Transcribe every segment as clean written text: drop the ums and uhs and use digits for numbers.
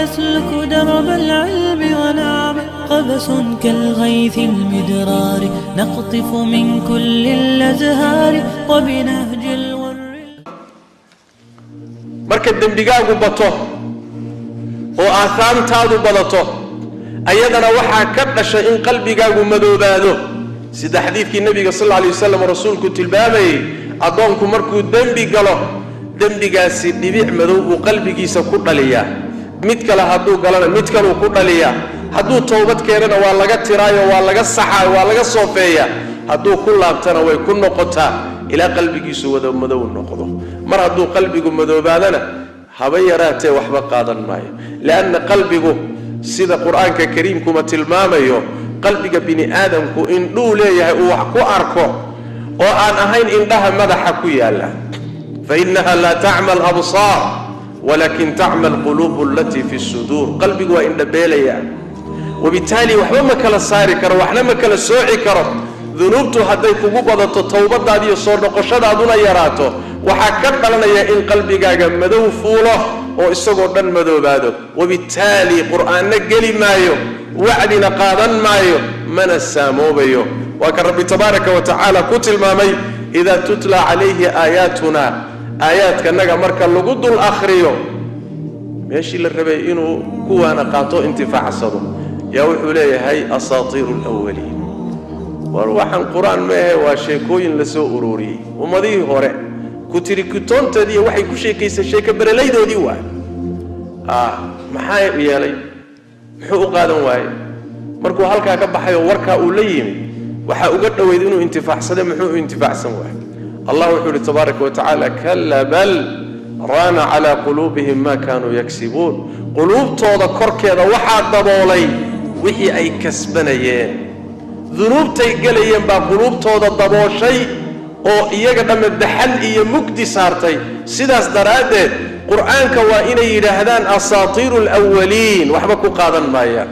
نسلك درب العلم ونعمل، قبس كالغيث المدرار، نقطف من كل الأزهار، وبنهج الغر Marka dembigaagu bato oo aahaamtaadu badato, ayadana waxaa ka dhashay in qalbigaagu madoobaado, sida xadiidkii Nebiga sal alla alay wasalam rasuulku tilmaamayey. Addoonku markuu dembi galo, dembigaasi dhibic madow buu qalbigiisa ku dhaliyaa. Mid kale hadduu galana, mid kaluu ku dhaliyaa. Hadduu towbad keenana, waa laga tiraayo, waa laga saxaayo, waa laga soofeeyaa. Hadduu ku laabtana, way ku noqotaa ilaa qalbigiisu wada madow noqdo. Mar hadduu qalbigu madoobaadana, haba yaraatee waxba qaadan maayo, lianna qalbigu, sida Qur-aanka Kariimkuma tilmaamayo, qalbiga bini aadamku indhuu leeyahay uu wax ku arko oo aan ahayn indhaha madaxa ku yaalla. فإنها لا تعمى الأبصار ولكن تعمى القلوب التي في الصدور. Qalbigu waa indhabeelaya, وبالتالي waxba ma kala saari karo, waxna ma kala sooci karo. Dunuubtu hadday kugu badato, towbadaadiiyo soo noqoshadaaduna yaraato, waxaa ka dhalanaya in qalbigaaga madow fuulo oo isagoo dhan madoobaado. وبالتالي Qur'aanna geli maayo, wacdina qaadan maayo, mana saamoobayo. Waa kan Rabbi tabaaraka wa tacaala ku tilmaamay: إذا تتلى عليه آياتنا, aayaadkanaga marka lagu dul akhriyo, meeshii la rabay inuu kuwaana qaato, intifaacsado, yaa wuxuu leeyahay: أساطير الأولين. War waxaan Qur-aan maahe, waa sheekooyin la soo ururiyey ummadihii hore, kutirikutoontoodiiy waxay ku sheekaysay, sheeko berelaydoodii. Waay, maxaa yeelay? Muxuu u qaadan waayey markuu halkaa ka baxayo warkaa uu la yimi? Waxaa uga dhoweyd inuu intifaacsade. Muxuu u intifaacsan waayey? Allah wuxuu ihi tabaaraka wa tacaala: كلا بل ران على قلوبهم ما كانوا يكسبون. Quluubtooda korkeeda waxaa daboolay wixii ay kasbanayeen. Dunuubtay gelayeen baa quluubtooda dabooshay oo iyaga dhamme daxal iyo mugdi saartay. Sidaas daraaddeed Qur-aanka waa inay yidhaahdaan أساطير الأولين, waxba ku qaadan maayaan,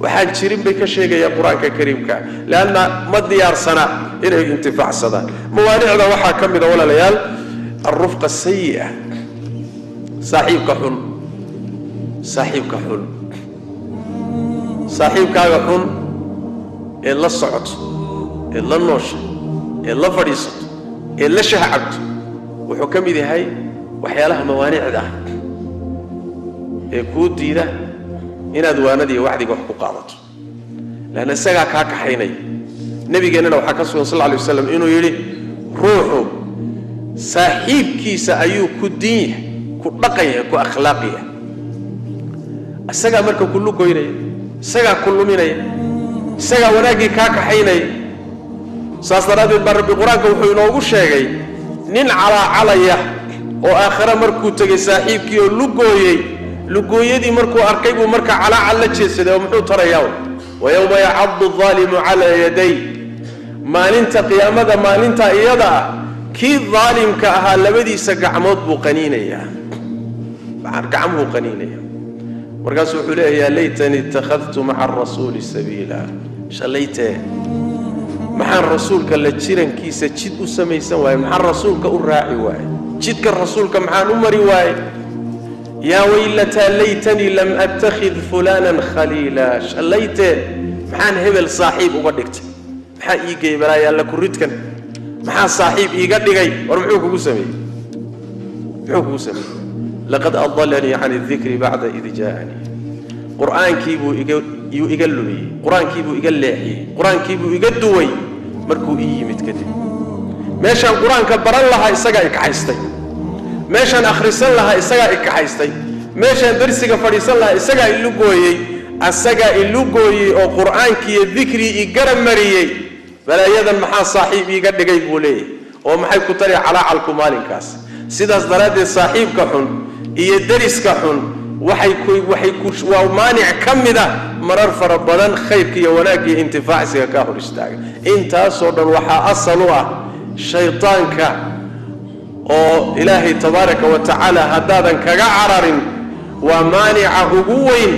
waxaan jirin bay ka sheegayaan Qur-aanka Kariimka, leanna ma diyaarsana inay intifaacsadaan. Mawaanicda waxaa ka mida, walaalayaal, الرفقة السيئة, saaxiibka xun. Saaxiibka xun, saaxiibkaaga xun eed la socoto, eed la noosha, eed la fadhiisato, eed la shahcabto, wuxuu ka mid yahay waxyaalaha mawaanicda ah ee kuu diida inaad waanada iyo wacdiga wax ku qaadato, leanna isagaa kaa kaxaynaya. Nebigeennana waxaa ka sugan sal lla alay waslam inuu yidhi: ruuxu saaxiibkiisa ayuu ku diin yahay, ku dhaqan yahay, ku akhlaaq yahay. Isagaa marka ku lugoynaya, isagaa ku luminaya, isagaa wanaaggii kaa kaxaynaya. Saas daraaddeed baa Rabbi Qur-aanka wuxuu inoogu sheegay nin calaacalaya oo aakhare markuu tegey saaxiibkii oo lugooyey. Lugooyadii markuu arkay buu marka calaacal la jeedsaday, oo muxuu tarayaa? ويوم يعض الظالم على يديه. Maalinta qiyaamada, maalinta iyada ah, kii daalimka ahaa labadiisa gacmood buu qaniinayaa, gacmuhuu qaniinaya. Markaasuu wuxuu leeyahay: يا ليتني اتخذت مع الرسول سبيلا. Shallaytee, maxaan rasuulka la jirankiisa jid u samaysan waaye? Maxaan rasuulka u raaci waaye? Jidka rasuulka maxaan u mari waaye? يا ويلتى ليتني لم أتخذ فلانا خليلا. Shallaytee, maxaan hebel saaxiib uga dhigtay? Maxaa ii geeyey balaayaalla kuridkan? Maxaa saaxiib iiga dhigay? War muxuu kugu sameeyey? Muxuu kugu sameeyey? لقد أضلني عن الذكر بعد إذ جاءني. Qur-aankii buu iga yuu iga lumiyey, Qur-aankii buu iga leexiyey, Qur-aankii buu iga duway markuu ii yimid kadib. Meeshaan Qur-aanka baran lahaa isagaa i kaxaystay, meeshaan akhrisan lahaa isagaa i kaxaystay, meeshaan darsiga fadhiisan lahaa isagaa ilugooyey, asagaa ilugooyey oo Qur-aankiiyo dikrii i garab mariyey. Balaayadan maxaa saaxiib iiga dhigay, buu leeyahay. Oo maxay ku tari calaacalku maalinkaas? Sidaas daraaddeed saaxiibka xun iyo deriska xun waxay ku waxay ku waa maanic ka mid a marar fara badan khayrka iyo wanaagga iyo intifaacsiga kaa hor istaaga. Intaasoo dhan waxaa asal u ah shaydaanka, oo Ilaahay tabaaraka wa tacaala haddaadan kaga cararin, waa maanica ugu weyn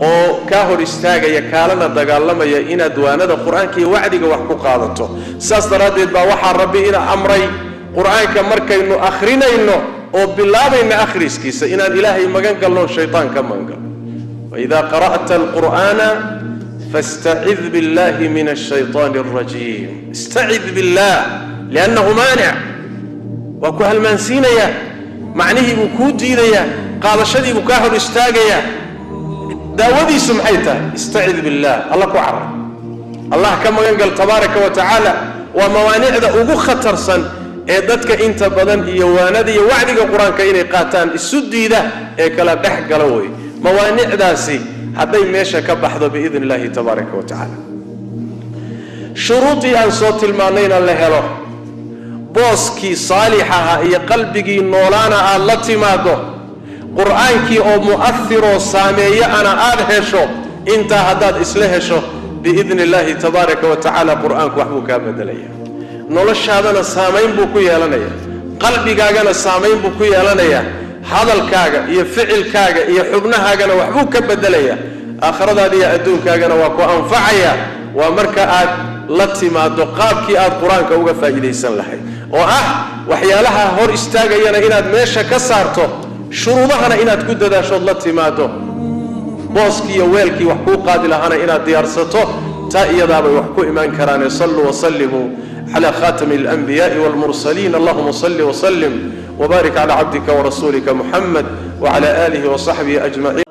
oo kaa hor istaagaya, kaalana dagaalamaya inaad waanada Qur-aanka iyo wacdiga wax ku qaadato. Saas daraaddeed baa waxaa Rabbi ina amray qur-aanka markaynu akhrinayno. Oo bilaabayna akhriskiisa inaan Ilaahay magan galno, shaytaan ka magan galno. Waidaa qara'ta alqur'aana fastacid billahi min ashaytaani alrajiim. Istacid billah liannahu maanic, waa ku halmaansiinayaa, macnihii buu kuu diidayaa, qaadashadii buu kaa hor istaagayaa. Daawadiisu maxay tahay? Istacid billaah, alla ku carar, Allah ka magan gal tabaaraka wa tacaala. Waa mawaanicda ugu khatarsan ee dadka inta badan iyo waanada iyo wacdiga Qur-aanka inay qaataan isu diida ee kala dhex gala wey. Mawaanicdaasi hadday meesha ka baxdo biidni illaahi tabaaraka wa tacaala, shuruudii aan soo tilmaannayna la helo, booskii saalix ahaa iyo qalbigii noolaana aad la timaado, Qur-aankii oo mu'ahiroo saameeyo ana aad hesho, intaa haddaad isla hesho biidni illaahi tabaaraka wa tacaala, Qur-aanku waxbuu kaa bedelaya. Noloshaadana saamayn buu ku yeelanaya, qalbigaagana saamayn buu ku yeelanayaa, hadalkaaga iyo ficilkaaga iyo xubnahaagana waxbuu ka bedelaya, aakhiradaada iyo adduunkaagana waa ku anfacaya. Waa marka aad la timaado qaabkii aad Qur-aanka uga faa'iidaysan lahayd, oo ah waxyaalaha hor istaagayana inaad meesha ka saarto, shuruudahana inaad ku dadaashood la timaado, booskii iyo weelkii wax kuu qaadi lahaana inaad diyaarsato. Taa iyadaabay wax ku imaan karaane. Saluu wasallimuu cala khatami alanbiyaءi wاlmursaliin. Allahuma salli wslim wbarik cala cabdika warasuulika Muxamed wcala alihi wasaxbihi ajmaciin.